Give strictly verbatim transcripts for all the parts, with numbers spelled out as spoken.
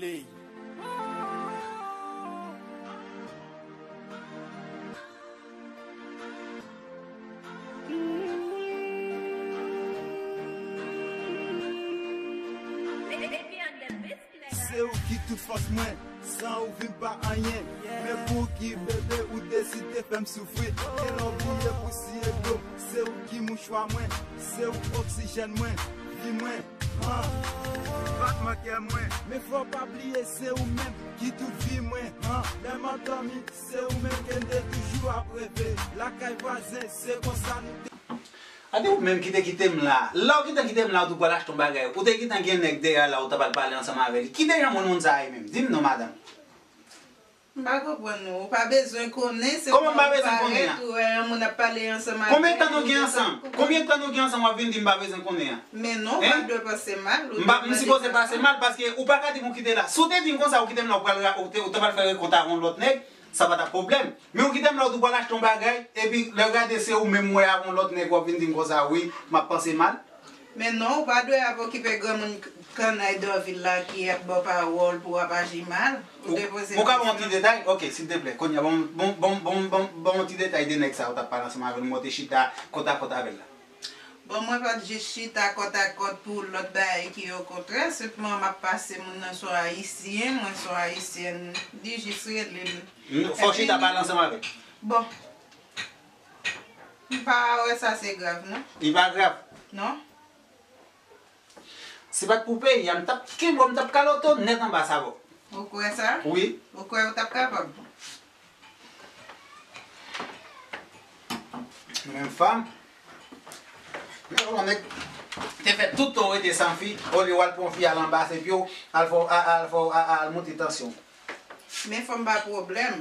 Ey. Se ou ki tout fòs mwen, san ou vin pa anyen. Men pouki bebe ou deside fè m soufri? Genlè w bliye pou siye dlo m. Se ou ki mouchwa mwen, se ou oksijèn mwen, vi mwen, han, batman kè mwen. Men fò w pa bliye se ou menm ki tout vi mwen, han. Lè m andòmi, se ou menm ke m te toujou ap reve. Lakay vwazen, se konsa nou te. A, te ou menm ki te kite m la. Lè w gentan kite m la, ou t pral achte yon bagay. Ou te gentan gen nèg dèyè la, ou t ap al pale ansanm avè li. Ki dejan moun moun sa a ye menm? Di m non, madanm. M pa konprann ou. Ou pa bezwen konnen, se... Kòman m pa bezwen konnen an? Ou wè yon moun ap pale ansanm avè... Konbyen tan nou gen ansanm? Konbyen tan nou gen ansanm w ap vin di m pa bezwen konnen an? Men non, ou pa dwe panse mal. M pa, m sipoze panse mal paske ou pa ka di m ou kite la. Si w te di m konsa ou kite m la, ou pral ra-, ou te, ou te pral fè rekont ak yon lòt nèg, sa pa t ap pwoblèm. Men ou kite m la, ou di w pral achte yon bagay, epi lè w gade se ou menm m wè avè yon lòt nèg w ap vin di m konsa, wi, m ap panse mal. Men non, ou pa dwe ap okipe granmoun k-, kannay Dòvil la ki ap ba w pawòl pou w ap aji mal. Ou dwe poze kesyon. Ou ka ban m yon ti detay? Ok, silteplè. Kounye a, ban m, ban m, ban m, ban m, ban m, ban m yon ti detay de nèg sa a ou t ap pale ansanm avè l, mwen te chita kòtakòt avè l la. Bon, mwen pa t jis chita kòtakòt pou lòt bagay ki okontrè, senpman m ap pase moun nan se yon ayisyen, mwen se yon ayisyèn, li jis rele m. Fò w chita pale ansanm avè l. Bon. M pa wè sa se grav, non. Li pa grav? Non. Si pa t pou peyi a, m t ap kenbe w, m t ap kalote w nèt anba sabò. Ou kwè sa? Wi. Ou kwè ou t ap kapab? Menm fanm. Men yon nèg te fè tout tan w rete san fi, olye w al pran fi al anba se pye w, al fè w, a-, al fè w, a-, al monte tansyon w. Men fanm pa pwoblèm.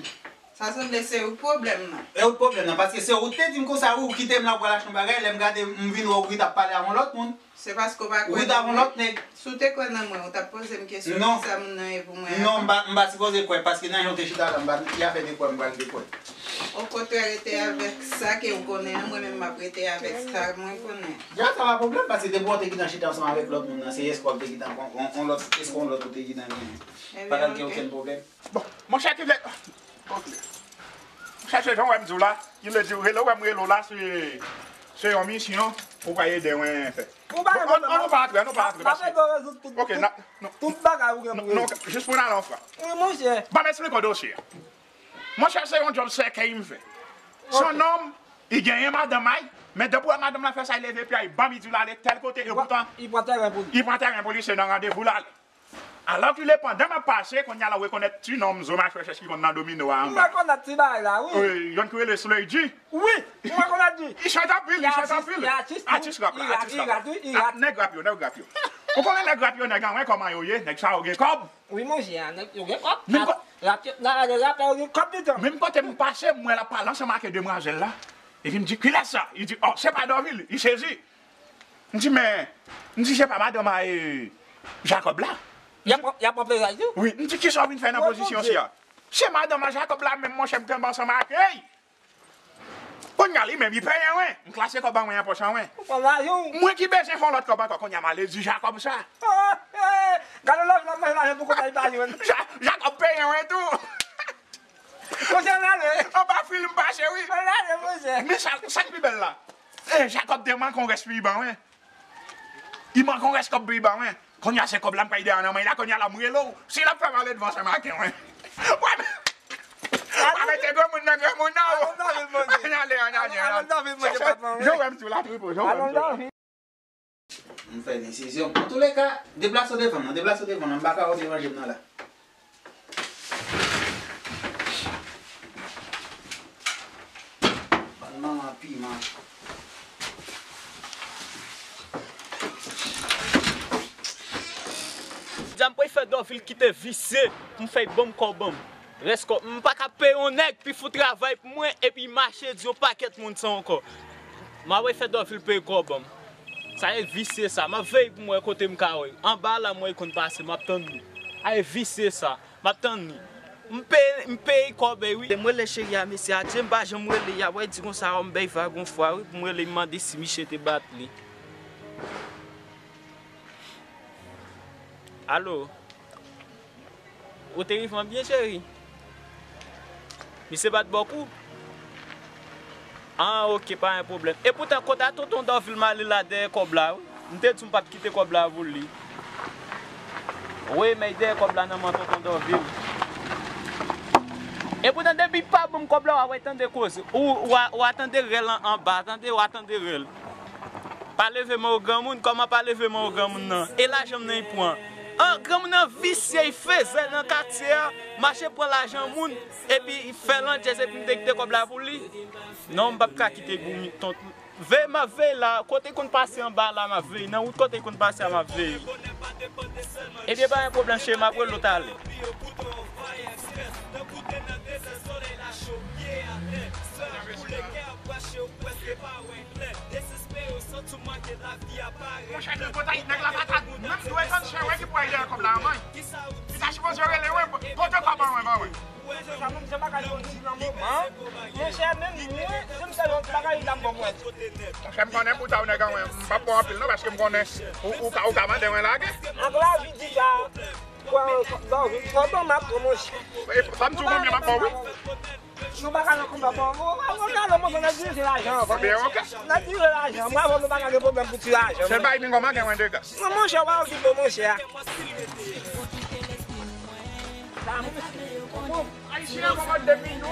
Sa sanble se ou k pwoblèm nan. E ou k pwoblèm nan, paske se ou te di m konsa, wi, ou kite m la, ou pral achte yon bagay, lè m gade, m vin wè ou ret ap pale ak yon lòt moun. Se paske ou pa kwè nan mwen. Ou ret ak yon lòt nèg. Si w te kwè nan mwen, ou t ap poze m kesyon kisa moun nan ye pou mwen avan. Non, m pa, m pa sipoze kwè, paske nan jan w te chita la, m pa, ki afè de kwè m pral de kwè. Okontrè, rete avèk sa ke w konnen an, mwen menm m ap rete avèk sa mwen konnen. Ya, sa pa pwoblèm, paske depi w te gentan chita ansanm avèk lòt moun nan, se espwa w te gentan, on, on, on lòt, espwa on lòt ou te gentan genyen. Pa t ap gen okenn pwoblèm. Bon, monchè, ki vle, ok. Monchè, se jan w wè m di w la, ki vle di, rele w wè m rele w la, se, se yon misyon ou pral ede mwen fè. Ou pa... Bon, ann, ann, nou pa antre, nou pa antre, paske... Tout bagay ou gen pou rezoud. Ok, tout bagay ou gen pou rezoud. Non, jis pou n al anfran. Wi, monchè. Ban m esplike w dosye a. Monchè, se yon djòb sèkèy m fè. Se yon nonm, li genyen madanm a l, men depi w wè madanm lan fè sa, li leve pye a, li ban m, li di l ale tèl kote, epoutan, li pran tèren pou li. Li pran tèren pou li, se nan randevou l ale. Alòkile, pandan m ap pase, kounye a la, w rekonèt ti nonm zo machwè chèch ki konn nan domino a anba. M rekonèt ti bagay la, wi. Wi, youn ki rele Sley G. Wi, m rekonèt li. Li chante anpil, li chante anpil. Li atis, li atis tou. Atis rap la, atis rap la. Li rat, wi, li rat. Nèg rap yo, nèg rap yo. Ou konnen nèg rap yo, nèg an, wè kòman yo ye, nèg sa yo gen kòb. Wi, monchè, nèg yo gen kòb. Menm ko- Rap yo, la, la, rapè yo gen kòb dedan. Menm kote m pase, m wè l ap pale ansanm ak demwazèl la. Epi m di, "Kilès sa?" Li di, "Oh, se pa Dòvil." Li sezi. M di, "Men," m di, "se pa madanm a, e, Jakòb la?" Y ap, y ap pran plezi tou? Wi, m di, "Kisa w vin fè nan pozisyon sa a?" Se madanm a Jakòb la menm, monchè, m kenbe ansanm ak li. Kounye a li menm, li peye mwen. M klase kòb an mwen nan pòch an mwen. Ou pran lajan w. Mwen ki bezwen fè yon lòt kòb ankò, kounye a m ale di Jakòb sa. Gade lòt la, mwen lajan pou kòb la, li pa jwenn. Ja-, Jakòb peye mwen tou. Monchè, m ale. Anba fil m pase, wi. M ale, monchè. Men sa, sa k pi bèl la. E, Jakòb te manke yon rès pou li ban mwen. Li manke yon rès kòb pou li ban mwen. Kounye a se kòb la m pral dèyè nan men la, kounye a la m rele w. Si l ap fè m ale devan Sen Maten, wi. W ap, w ap mete granmoun nan granmoun nan, wi. Ann ale, ann ale, ann ale. Jan w wè m sou latripo, jan w wè m sou latripo. M fè desizyon. Antouleka, deplase w devan m nan, deplase w devan m nan, m pa ka wè w devan je m nan la. Bann manman piman. Dja m prefè Dòvil kite visye pou m fè l ban m kòb an m. Rès kòb, m pa ka peye yon nèg ki fout travay pou mwen epi mache di yon pakèt moun sa ankò. M a prefè Dòvil peye kòb an m. Sa e visye sa. M ap veye pou m wè kote m ka wè. Anba la m wè l konn pase, m ap tann li. A e visye sa. M ap tann li. M peye, m peye kòb, wi. M rele cheri a, mesye, adje, m pa janm rele, y ap wè di konsa, m bay vag yon fwa, wi, pou m rele, m mande si misye te bat li. Alo? Ou te rive an byen, cheri? Misye pa t ba w kou? Ah, ok, pa gen pwoblèm. Epoutan, kot a tonton Dòvil m ale la dèyè kòb la, wi. M te di w m p ap kite kòb la pou li. Wi, men dèyè kòb la nan men tonton Dòvil. Epoutan, depi pa ban m kòb la, w a wè tande koze. Ou, w a, w a tande rèl an, anba, tande, w a tande rèl. Pa leve men w granmoun, kòman pa leve men w granmoun nan? E lajan m nan y pran. An, granmoun nan visye, y fezè nan katye a, mache pran lajan moun, epi y fè landjèz, epi m te kite kòb la pou li. Non, m p ap ka kite gou mi-, ton, veye m ap veye la, kote y konn pase anba la, m ap veye, nan wout kote y konn pase a, m ap veye. Ebyen, pa gen pwoblèm, cheri, m ap rele w talè. Monchè, tripotay, nèg la pa ta menm dwe tann chè, wè ki pou al dèyè kòb la, manman. Li ta sipoze rele, wi, pote kòb an mwen, ban mwen. Monchè, sa menm jan bagay yo di nan moman. Monchè, menm mwen, si m te yon ti bagay, li ta m ban mwen. Monchè, m konnen pou ta w nèg an mwen, m p ap bon anpil non, paske m konnen ou, ou ka, ou ka mande mwen lage. Ak lavi di sa, kwa, lavi, kòb an m ap pran, monchè. E, sa m di w konbyen m ap ba w, wi. Nou pa ka nan konba, bon, bon, bon, bon, bon, bon, n ap dirije lajan, bon. Ebyen, ok. N ap dirije lajan, mwen avè w nou pa ka gen pwoblèm pou ti lajan. Sèl bagay bingo, m a gen mwen de gaz. Non, monchè, w pa okipe w, monchè. Ayisyen an kòmande depi yo,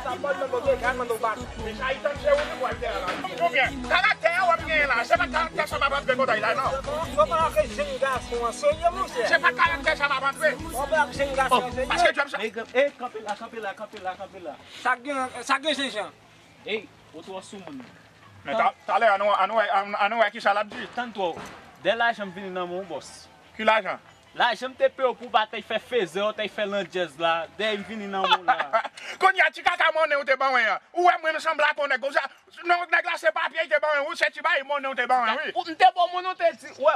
sa bon nan bon de gaz, mande w pa. Deja, Ayisyen se ou ki pral tè la. Konbyen? Karaktè a w ap genyen la, se pa karaktè sa m ap antre kòtay la, non. Bon, bon, bon, ke jèn gason an, serye, monchè. Se pa karaktè sa m ap antre. Bon, bon, ke jèn gason an, serye. Paske djòb sa. E, kanpe la, kanpe la, kanpe la, kanpe la. Sa gen, sa gen jenjan. Ey, ou twò sou moun. Men ta, talè, ann wè, ann wè, ann, ann wè kisa l ap di. Tann twò. Dè lajan m vini nan men w, bòs. Ki lajan? Lajan m te peye w pou w pa t al fè fezè, w t al fè landjèz la. Dè m vini nan men w la. Kounye a, ti kaka monnen ou te ban mwen an. Ou wè mwen m sanble ak yon nèg konsa. Non, nèg la se papye li te ban mwen, ou se ti bay monnen ou te ban mwen, wi. Ou, m te ba w monnen, w te di, wè,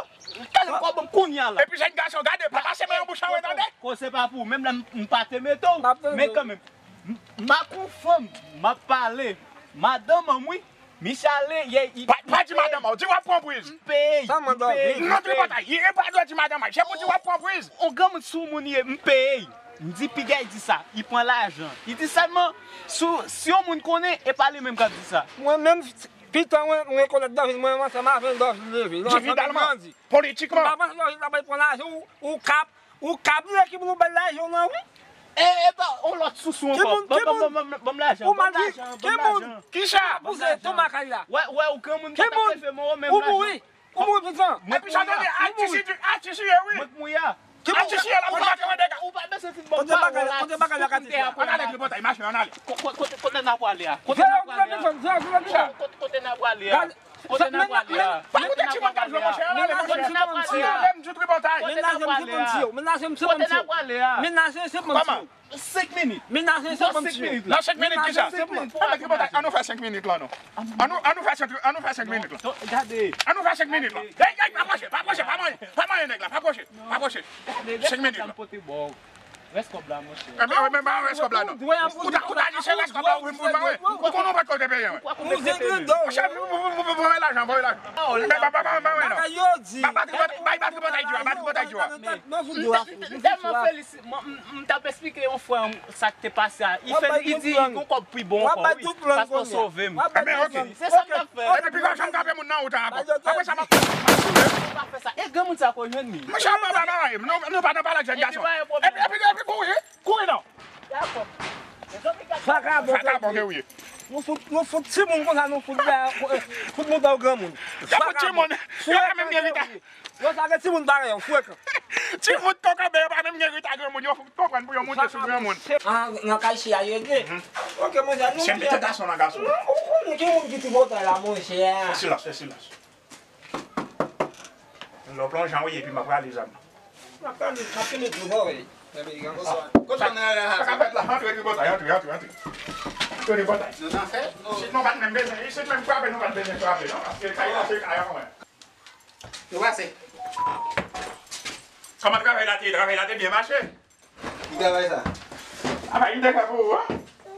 talè kòb ban m kounye a la. Epi jèn gason, gade, pa pase men nan bouch an, wè, tande. Koze pa pou ou, menm lè m, m pa te mete w, men kanmenm. M, m ak yon fanm, m ap pale. Madanm an m, wi. Michale, ye, i, pa, pa di madanm an, di w ap pran priz. M peye, m peye. Non, tripotay, e pa dwe di madanm an, se pou di w ap pran priz. On granmoun sou moun ye, m peye. M di piga, i di sa, i pran lajan. I di sèlman, si, si yon moun konnen, e pa li menm k ap di sa. Mwen menm, pitan mwen, mwen rekonèt Dòvil, mwen menm ansanm avè l, Dòvil leve. Individyèlman, politikman. M pa panse Dòvil ta pral pran lajan, ou, ou kap, Ou ka bliye ki moun ou bay lajan w lan, wi. E, e pa, on lòt sousou ankò. Ban, ban, ban, ban, ban m lajan, ban m lajan, ban m lajan. Kisa? Ou se tonba kay la. Wè, wè, ou granmoun pa t ap leve men w, menm lajan. Ou mouri. Ou mouri, pitit. Epi sa tande, atis li ye, wi. Mwen k mouri a. Atis li ye, la, ou pa mande, ou pa bezwen fin ban m pawòl la, sou kontè a. Ann ale, tripotay, mache, ann ale. Kote, kote, kote n ap prale a? Kote n ap prale a? Kote, kote n ap prale a? Kote n ap prale a? Pa koute ti moun k ap jwe, monchè, ale, monchè. Kote n ap prale a? Kote n ap prale a? Kote n ap prale a? Kote n ap prale a? Kòman? Senk minit. Nan senk minit, kisa? Ann nou fè senk minit la, non. Ann nou, ann nou fè senk, ann nou fè senk minit la. Ann nou fè senk minit la. Ey, ey, pa pwoche, pa pwoche, pa manyen, pa manyen nèg la, pa pwoche, pa pwoche. Senk minit la. Rès kòb la, monchè. Enben, enben, ba rès kòb la, non. Ou ta, ou ta di se rès kòb la, ou vin pou mwen, wi. Ou konnen ou pa t kote peye, wi. Monchè, voye lajan, voye lajan. Men, ba, ba, ba, ba, non. Bagay yo di. Ba, ba, ba, ba, ba, tripotay di w a, ba, tripotay di w a. M tèlman felisite, m, m, m t ap esplike yon frè m sa k te pase a. Li fè, li di li gon kòb pi bon ankò, wi. Paske w sove m. Enben, ok. Se sa m t ap fè. Epi, pi gwo janm kape moun nan wout an ankò. Apre sa, m ap fè sa. E granmoun sa ko jwenn li. Monchè, pa, pa, pa, pa, nou, nou pa nan pale ak jèn gason. Epi, epi, epi, kouri. Kouri non. Dakò. Vakabon ke w ye. Nou fout, nou fout timoun konsa, nou fout ba, fout monte w granmoun. Y ap fout timoun. Yo pa menm gen reta. Yo sa gen timoun parèy ou, frekan. Timoun kokobe, yo pa menm gen reta granmoun, yo konprann pou yo monte sou granmoun. Ah, nan kay si a yo ye. Ok, monchè, nou. Se mete gason nan gason. Ou konn ki moun ki tripotay la, monchè. Fè silans, fè silans. Lè w plonje an wi, epi m ap rale zam nan. M ap rale, m ap kite dlo bò, wi. Kote w nan la? Sa ka fèt la, antre tripotay, antre, antre, antre. Antre tripotay. Nou nan fèt? Isit nou pa t menm bezwen, isit menm frape nou pa t bezwen frape, non, paske kay la se kay an mwen. Nou pase. Kòman travay la te ye? Travay la te byen mache? Ki travay sa? Travay m te fè pou ou a.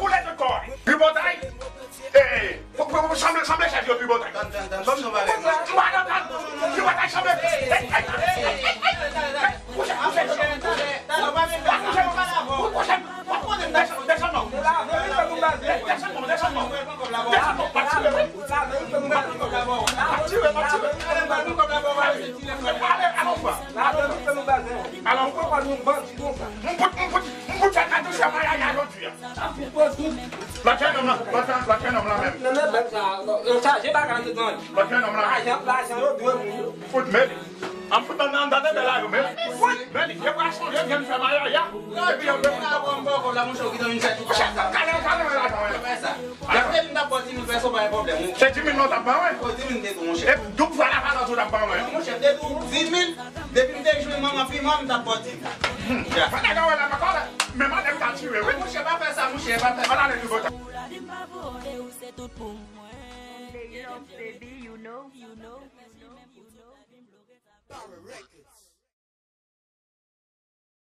koule tout kò. Tripotay. E, pou, pou, pou sanble, sanble chèf yo tripotay. Tann, tann, tann, tann, tann, tann. Tripotay sanble. Kouche, kouche, kouche. Desann non. Desann non, desann non. Desann non, pa tire, wi. Pa tire, pa tire. Ale, ale, ale, ale. M fout, m fout, m fout fè katouch a mayay a jodi a. Lòt jennonm lan, lòt jennonm lan menm. Lòt jennonm lan menm. Fout, men. An fout nan, nan, nan, nan, la yo menm. Fout, men. Yo pral sonje, yo vin fè mayay a. Epi yo vin. Kale, kale, kale, kale. Depi m t ap ba w di mil pèso, pa gen pwoblèm. Se di mil non t ap ban, wi. O, di mil m te di w, monchè. E doub vwa la valè tou t ap ban, wi. Monchè, m te di w di mil, depi m te jwenn manman piman, m t ap ba w di mil. Fè nèg an wè la, pa kòlè. Men madanm ta tire, wi. Monchè, pa fè sa, monchè, pa fè sa. Ala le tripotay. Baby, you know, you know, you know.